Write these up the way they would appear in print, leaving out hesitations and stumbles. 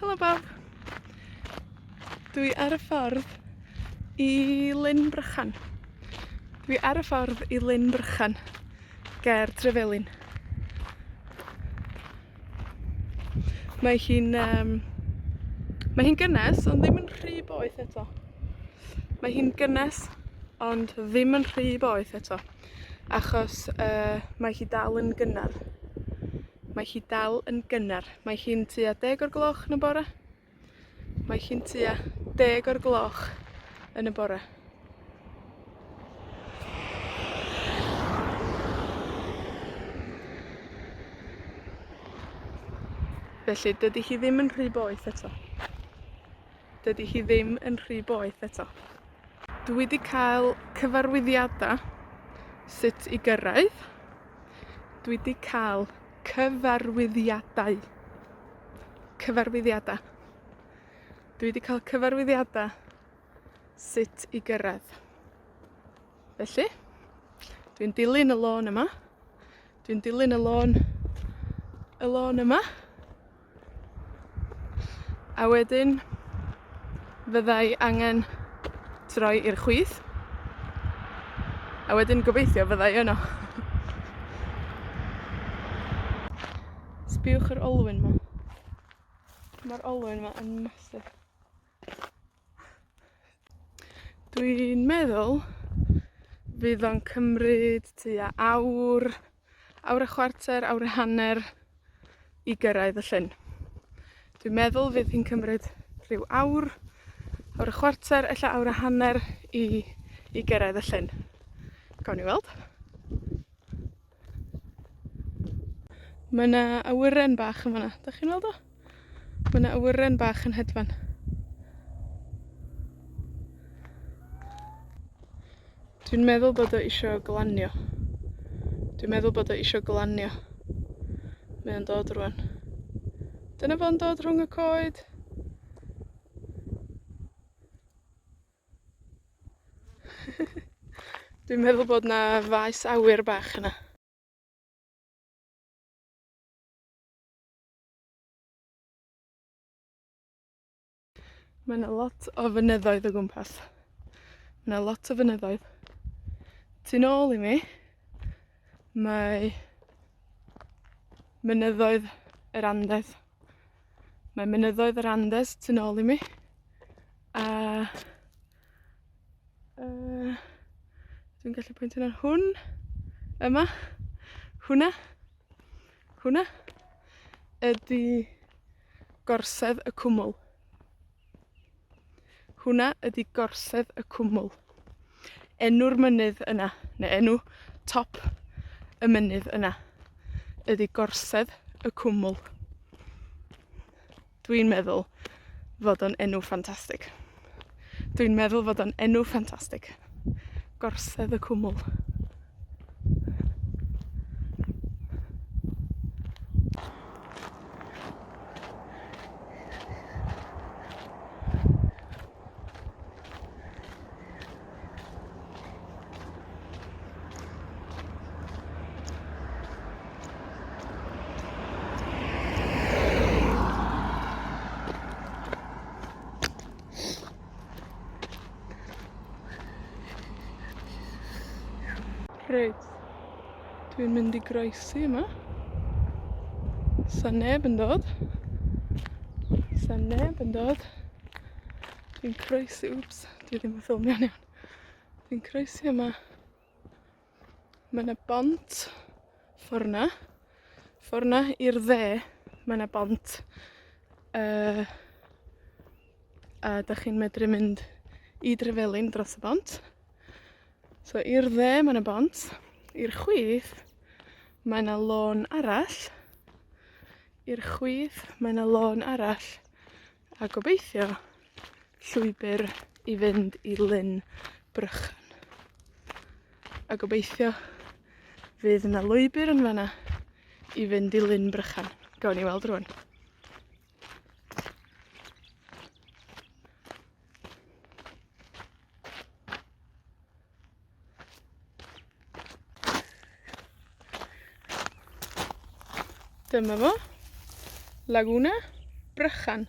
Helo bawb. Dwi ar y ffordd i Lyn Brychan. Dwi ar y ffordd i Lyn Brychan, ger Trevelin. Mae hi'n yym, mae hi'n gynnes, ond ddim yn rhy boeth eto. Mae hi'n gynnes, ond ddim yn rhy boeth eto, achos, yy, mae hi dal yn gynnar. Mae hi dal yn gynnar. Mae hi'n tua deg o'r gloch yn y bore. Mae hi'n tua deg o'r gloch yn y bore. Felly, dydi hi ddim yn rhy boeth eto. Dydi hi ddim yn rhy boeth eto. Dwi 'di cael cyfarwyddiada sut i gyrraedd. Dwi 'di cael cyfarwyddiadau. Cyfarwyddiada. Dwi 'di cael cyfarwyddiada sut i gyrraedd. Felly, dwi'n dilyn y lôn yma. Dwi'n dilyn y lôn, y lôn yma. A wedyn, fydda i angen troi i'r chwith. A wedyn gobeithio fydda i yno. Sbïwch yr olwyn 'ma. Ma'r olwyn 'ma yn massive. Dwi'n meddwl fydd o'n cymryd tua awr, awr a chwarter, awr a hanner i gyrraedd y llyn. Dwi'n meddwl fydd hi'n cymryd rhyw awr, awr a chwarter, ella awr a hanner i, i gyrraedd y llyn. Gawn ni weld. Mae 'na awyren bach yn fan 'na. 'Dach chi'n weld o? Ma' 'na awyren bach yn hedfan. Dwi'n meddwl bod o isio glanio. Dwi'n meddwl bod o isio glanio. Mae o'n dod rŵan. Dyna fo'n dod rhwng y coed. Dwi'n meddwl bod 'na faes awyr bach yna. Mae 'na lot o fynyddoedd o gwmpas. Ma' 'na lot o fynyddoedd. Tu nôl i mi, mae mynyddoedd yr Andes. Mae mynyddoedd yr Andes tu nôl i mi. A, yy, dwi'n gallu pwyntio ar hwn, yma, hwnna. Hwnna ydi Gorsedd y Cwmwl. Hwnna ydi Gorsedd y Cwmwl. Enw'r mynydd yna, neu enw top y mynydd yna, ydi Gorsedd y Cwmwl. Dwi'n meddwl fod o'n enw ffantastig. Dwi'n meddwl fod o'n enw ffantastig. Gorsedd y Cwmwl. Reit, dwi'n mynd i groesi yma. 'Sa neb yn dod. 'Sa neb yn dod. Dwi'n croesi, wps, dwi ddim yn ffilmio'n iawn. Dwi'n croesi yma. Ma' 'na bont ffor 'na. Ffor 'na i'r dde, ma' 'na bont, yy, a 'dach chi'n medru mynd i Drefelin dros y bont. So i'r dde ma' 'na bont, i'r chwith, mae 'na lôn arall. I'r chwith, mae 'na lôn arall, a gobeithio, llwybyr i fynd i Lyn Brychan. A gobeithio, fydd yna lwybyr yn fan 'na i fynd i Lyn Brychan. Gawn ni weld rŵan. Dyma fo. Laguna Brychan.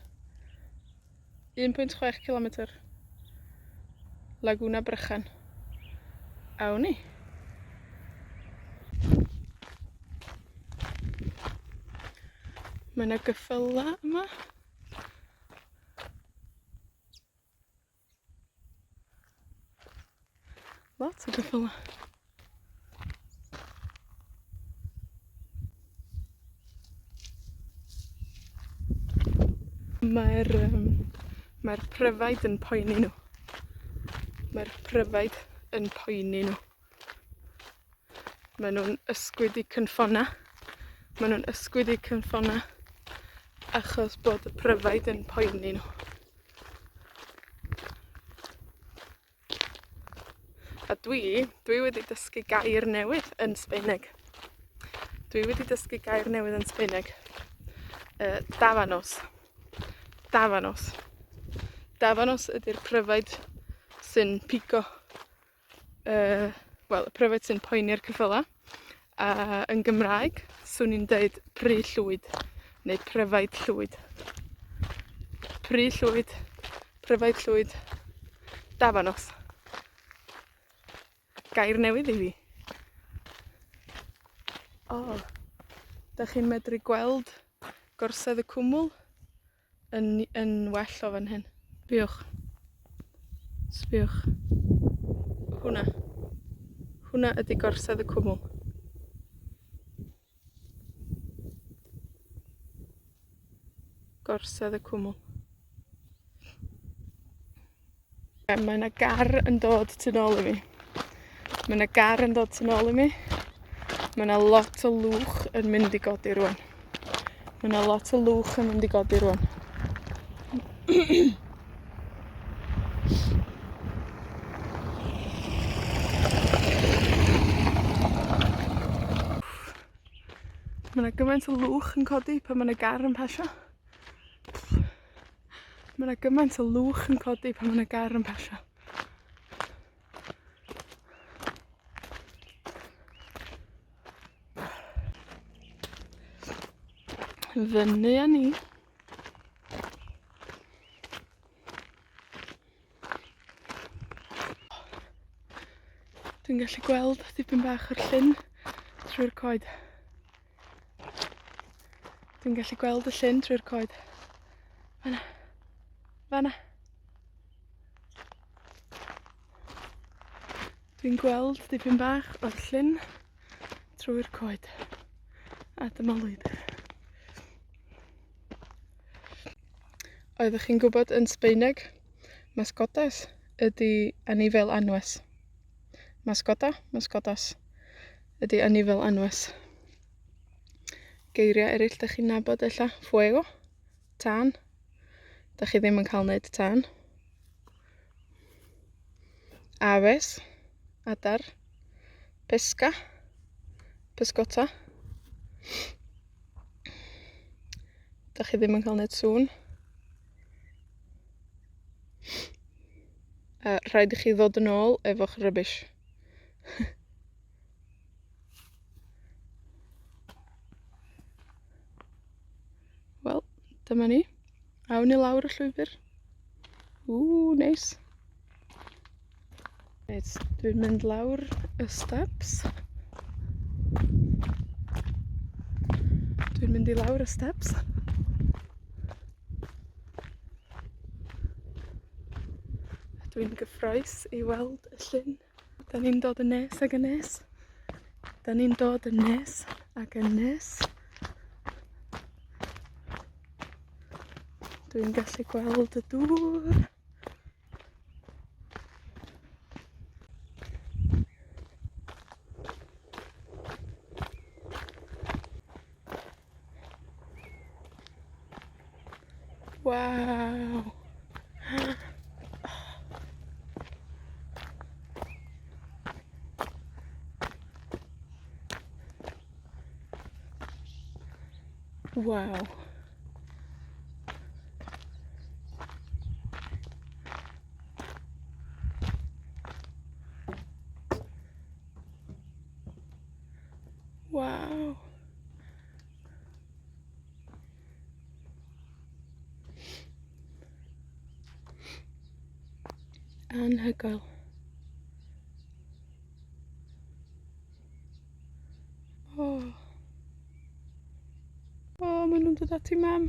1.6 cilometyr. Laguna Brychan. Awn ni. Mae 'na gyffyla yma. Lot o gyffyla. Mae'r yym, mae'r pryfaid yn poeni nw. Mae'r pryfaid yn poeni nw. Ma' nw'n ysgwyd 'u cynffonna. Ma' nw'n ysgwyd 'u cynffonna, achos bod y pryfaid yn poeni nw. A dwi, dwi wedi dysgu gair newydd yn Sbaeneg. Dwi wedi dysgu gair newydd yn Sbaeneg. Dávanos. Dávanos. Dávanos ydi'r pryfaid sy'n pigo, yy, wel, y pryfaid sy'n poeni'r ceffyla. A yn Gymraeg, 'swn i'n deud pry llwyd, neu pryfaid llwyd. Pry llwyd, pryfaid llwyd, Dávanos. Gair newydd i fi. O, 'dach chi'n medru gweld Gorsedd y Cwmwl yn, yn well o fan hyn. Sbïwch. Sbïwch. Hwnna. Hwnna ydi Gorsedd y Cwmwl. Gorsedd y Cwmwl. Mae 'na gar yn dod tu nôl i mi. Ma' 'na gar yn dod tu nôl i mi. Ma' 'na lot o lwch yn mynd i godi rŵan. Ma' 'na lot o lwch yn mynd i godi rŵan. Ma' 'na gymaint o lwch yn codi pan ma' 'na gar yn pasio. Ma' 'na gymaint o lwch yn codi pan ma' 'na gar yn pasio. Fyny â ni. Dwi'n gallu gweld dipyn bach o'r llyn trwy'r coed. Dwi'n gallu gweld y llyn trwy'r coed. Fan 'na. Fan 'na. Dwi'n gweld dipyn bach o'r llyn trwy'r coed. A dyma lwybyr. Oeddech chi'n gwbod yn Sbaeneg, mascotas ydi anifail anwes. Mascota, mascotas ydi anifail anwes. Geiria' eryll 'dach chi'n nabod ella? Fuego, tân. 'Dach chi ddim yn ca'l neud tân. Aves, adar. Pesca, pysgota. 'Dach chi ddim yn ca'l neud sŵn. A rhaid i chi ddod yn ôl efo'ch rubbish. Wel, dyma ni. Awn ni lawr y llwybyr. Ww, neis. Reit, dwi'n mynd lawr y steps. Dwi'n mynd i lawr y steps. Dwi'n gyffrous i weld y llyn. 'Dan ni'n dod yn nes ag yn nes. 'Dan ni'n dod yn nes ag yn nes. Dwi'n gallu gweld y dŵr. Waw! Waw. Waw. Anhygoel. O. O, ma' nw'n dod at 'u mam.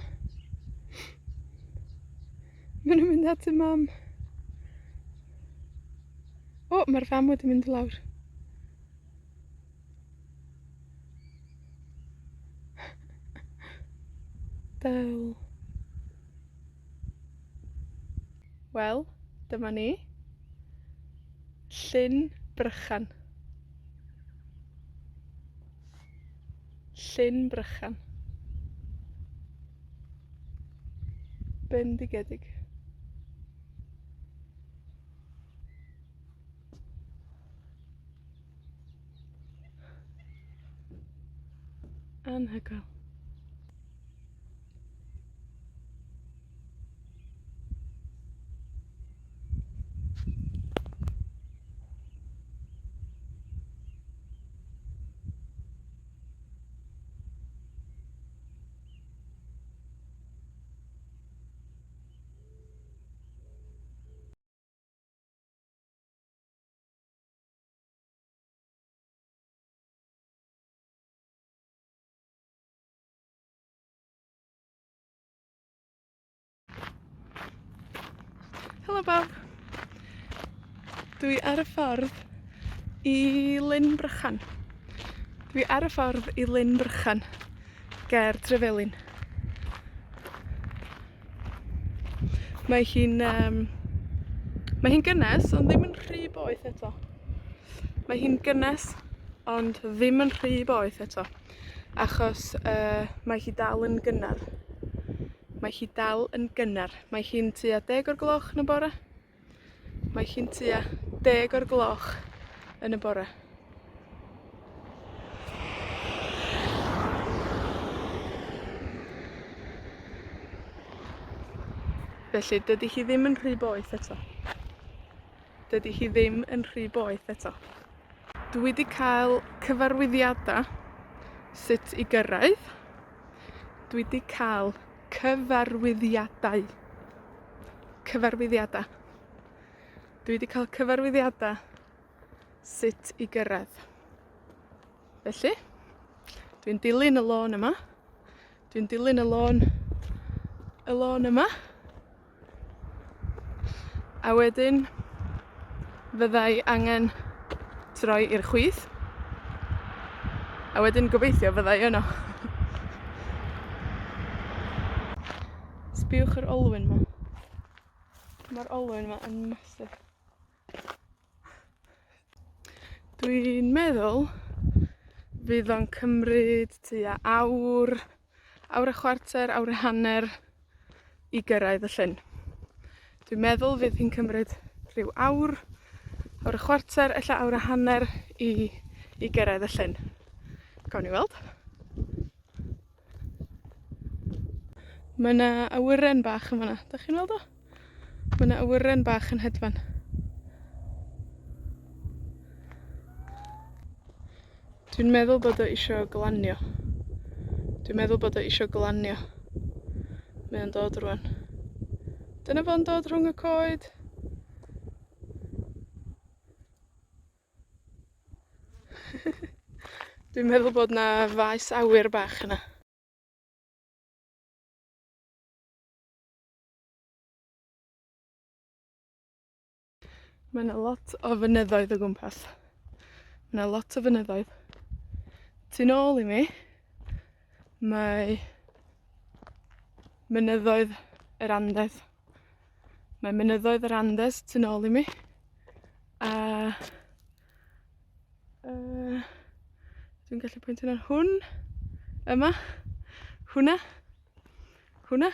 Ma' nw'n mynd at 'u mam. O, ma'r fam wedi mynd i lawr. Del. Wel, dyma ni. Llyn Brychan. Llyn Brychan. Bendigedig. Anhygoel. Helo bawb. Dwi ar y ffordd i Lyn Brychan. Dwi ar y ffordd i Lyn Brychan, ger Trevelin. Mae hi'n yym, mae hi'n gynnes, ond ddim yn rhy boeth eto. Mae hi'n gynnes, ond ddim yn rhy boeth eto, achos, yy, mae hi dal yn gynnar. Mae hi dal yn gynnar. Mae hi'n tua deg o'r gloch yn y bore. Mae hi'n tua deg o'r gloch yn y bore. Felly, dydi hi ddim yn rhy boeth eto. Dydi hi ddim yn rhy boeth eto. Dwi 'di cael cyfarwyddiada sut i gyrraedd. Dwi 'di cael cyfarwyddiadau. Cyfarwyddiada. Dwi 'di cael cyfarwyddiada sut i gyrraedd. Felly, dwi'n dilyn y lôn yma. Dwi'n dilyn y lôn, y lôn yma. A wedyn, fydda i angen troi i'r chwith. A wedyn gobeithio fydda i yno. Sbïwch yr olwyn 'ma. Ma'r olwyn 'ma yn massive. Dwi'n meddwl fydd o'n cymryd tua awr, awr a chwarter, awr a hanner i gyrraedd y llyn. Dwi'n meddwl fydd hi'n cymryd rhyw awr, awr a chwarter, ella awr a hanner i, i gyrraedd y llyn. Gawn ni weld. Mae 'na awyren bach yn fan 'na. 'Dach chi'n weld o? Ma' 'na awyren bach yn hedfan. Dwi'n meddwl bod o isio glanio. Dwi'n meddwl bod o isio glanio. Mae o'n dod rŵan. Dyna fo'n dod rhwng y coed. Dwi'n meddwl bod 'na faes awyr bach yna. Mae 'na lot o fynyddoedd o gwmpas. Ma' 'na lot o fynyddoedd. Tu nôl i mi, mae mynyddoedd yr Andes. Mae mynyddoedd yr Andes tu nôl i mi. A, yy, dwi'n gallu pwyntio ar hwn, yma, hwnna. Hwnna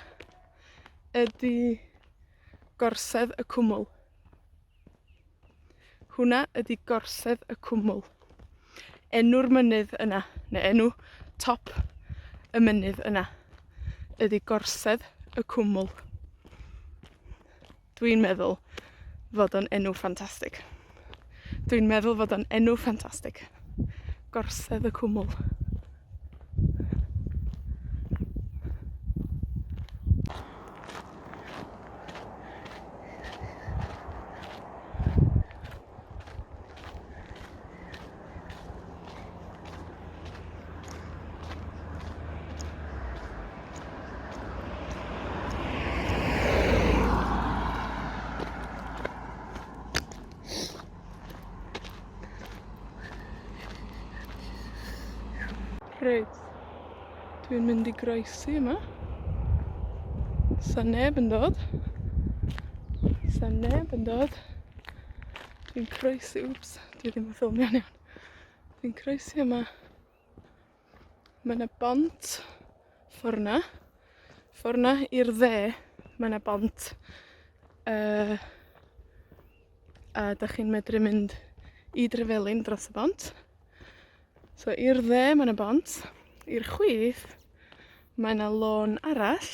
ydi Gorsedd y Cwmwl. Hwnna ydi Gorsedd y Cwmwl. Enw'r mynydd yna, neu enw top y mynydd yna, ydi Gorsedd y Cwmwl. Dwi'n meddwl fod o'n enw ffantastig. Dwi'n meddwl fod o'n enw ffantastig. Gorsedd y Cwmwl. Dwi'n mynd i groesi yma. 'Sa neb yn dod. 'Sa neb yn dod. Dwi'n croesi, wps, dwi ddim yn ffilmio'n iawn. Dwi'n croesi yma. Ma' 'na bont ffor 'na. Ffor 'na i'r dde, ma' 'na bont, yy, a 'dach chi'n medru mynd i Drefelin dros y bont. So i'r dde ma' 'na bont, i'r chwith, mae 'na lôn arall.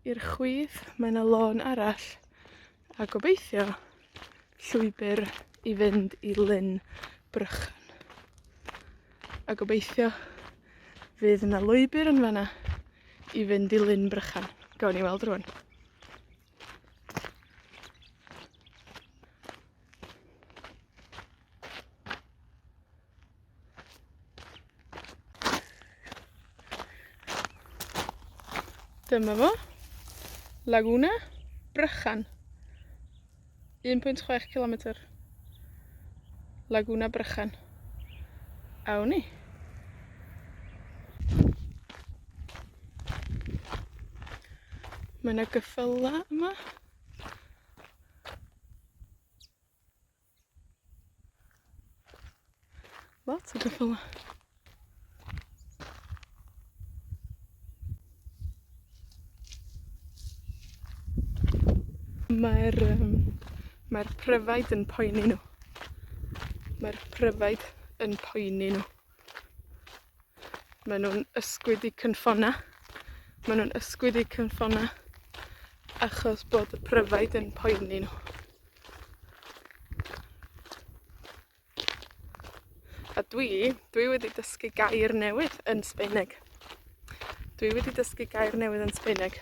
I'r chwith, mae 'na lôn arall, a gobeithio, llwybyr i fynd i Lyn Brychan. A gobeithio, fydd yna lwybyr yn fan 'na i fynd i Lyn Brychan. Gawn ni weld rŵan. Dyma fo. Laguna Brychan. Un pwynt chwech cilometyr. Laguna Brychan. Awn ni. Mae 'na gyffyla yma. Lot o geffyla. Mae'r yym, mae'r pryfaid yn poeni nw. Mae'r pryfaid yn poeni nw. Ma' nw'n ysgwyd 'u cynffonna. Ma' nw'n ysgwyd 'u cynffonna, achos bod y pryfaid yn poeni nw. A dwi, dwi wedi dysgu gair newydd yn Sbaeneg. Dwi wedi dysgu gair newydd yn Sbaeneg.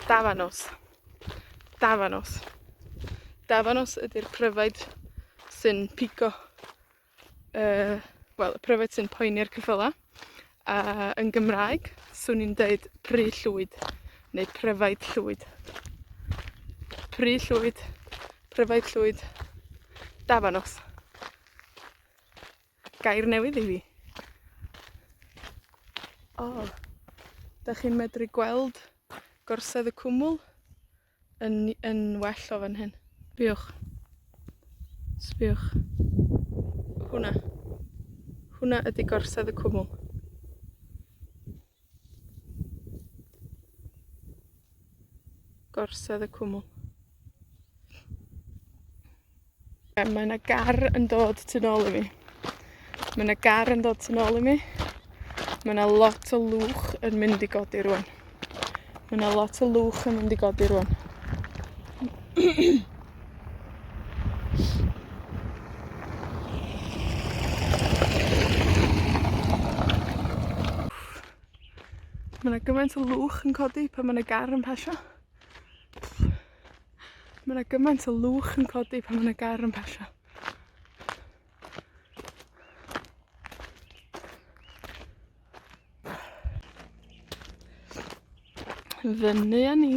Dávanos. Dávanos. Dávanos ydi'r pryfaid sy'n pigo, yy, wel, y pryfaid sy'n poeni'r ceffyla. A yn Gymraeg, 'swn i'n deud pry llwyd, neu pryfaid llwyd. Pry llwyd, pryfaid llwyd, dávanos. Gair newydd i fi. O! 'Dach chi'n medru gweld Gorsedd y Cwmwl yn yn well o fan hyn. Sbïwch. Sbïwch. Hwnna. Hwnna ydi Gorsedd y Cwmwl. Gorsedd y Cwmwl. Mae 'na gar yn dod tu nôl i mi. Ma' 'na gar yn dod tu nôl i mi. Ma' 'na lot o lwch yn mynd i godi rŵan. Ma' 'na lot o lwch yn mynd i godi rŵan. Ma' 'na gymaint o lwch yn codi pan ma' 'na gar yn pasio. Ma' 'na gymaint o lwch yn codi pan ma' 'na gar yn pasio. Fyny â ni.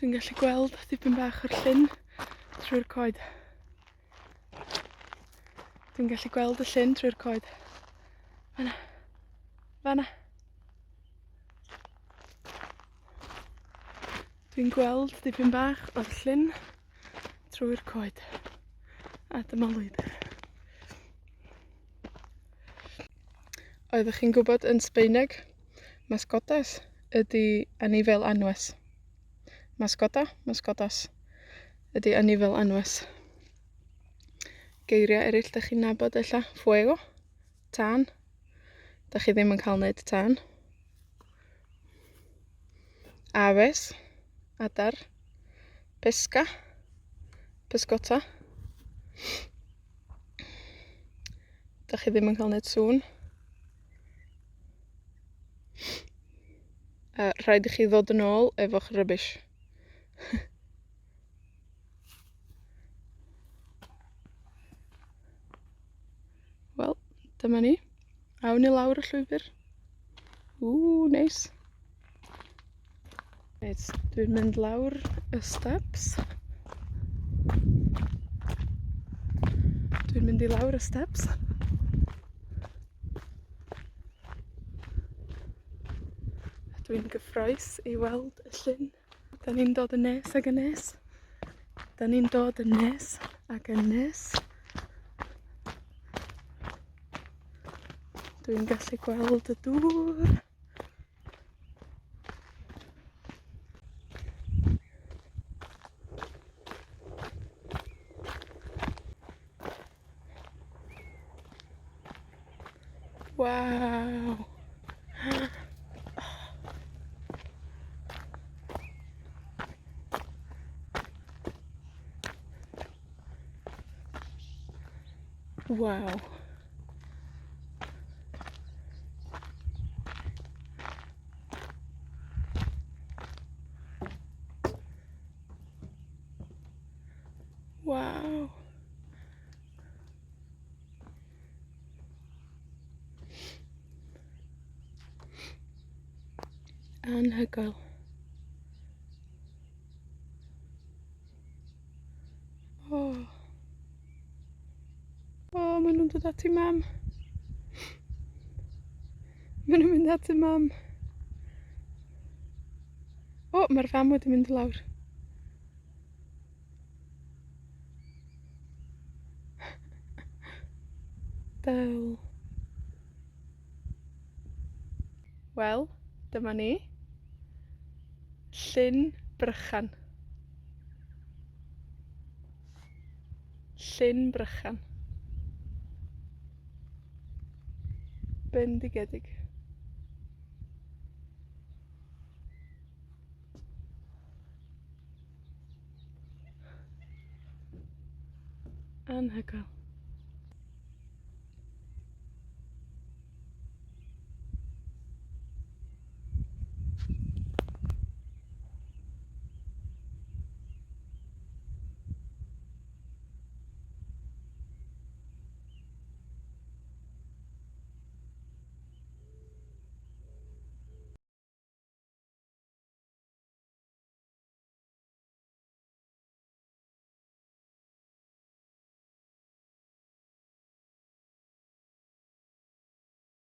Dwi'n gallu gweld dipyn bach o'r llyn trwy'r coed. Dwi'n gallu gweld y llyn trwy'r coed. Fan 'na. Fan 'na. Dwi'n gweld dipyn bach o'r llyn trwy'r coed. A dyma lwybyr. Oeddech chi'n gwbod yn Sbaeneg, mascotas ydi anifail anwes. Mascota, mascotas, ydi anifail anwes. Geiria' eryll 'dach chi'n nabod ella? Fuego, tân. 'Dach chi ddim yn ca'l neud tân. Aves, adar. Pesca, pysgota. 'Dach chi ddim yn ca'l neud sŵn. A rhaid i chi ddod yn ôl efo'ch rybish. Wel, dyma ni. Awn ni lawr y llwybyr. Ww, neis. Reit, dwi'n mynd lawr y steps. Dwi'n mynd i lawr y steps. A dwi'n gyffrous i weld y llyn. 'Dan ni'n dod yn nes ag yn nes. 'Dan ni'n dod yn nes ac yn nes. Dwi'n gallu gweld y dŵr. Waw! Waw. Waw. Anhygoel. O. O, ma' nw'n dod at 'u mam. Ma' nw'n mynd at 'u mam. O, ma'r fam wedi mynd i lawr. Del. Wel, dyma ni. Llyn Brychan. Llyn Brychan. Bendigedig. Anhygoel.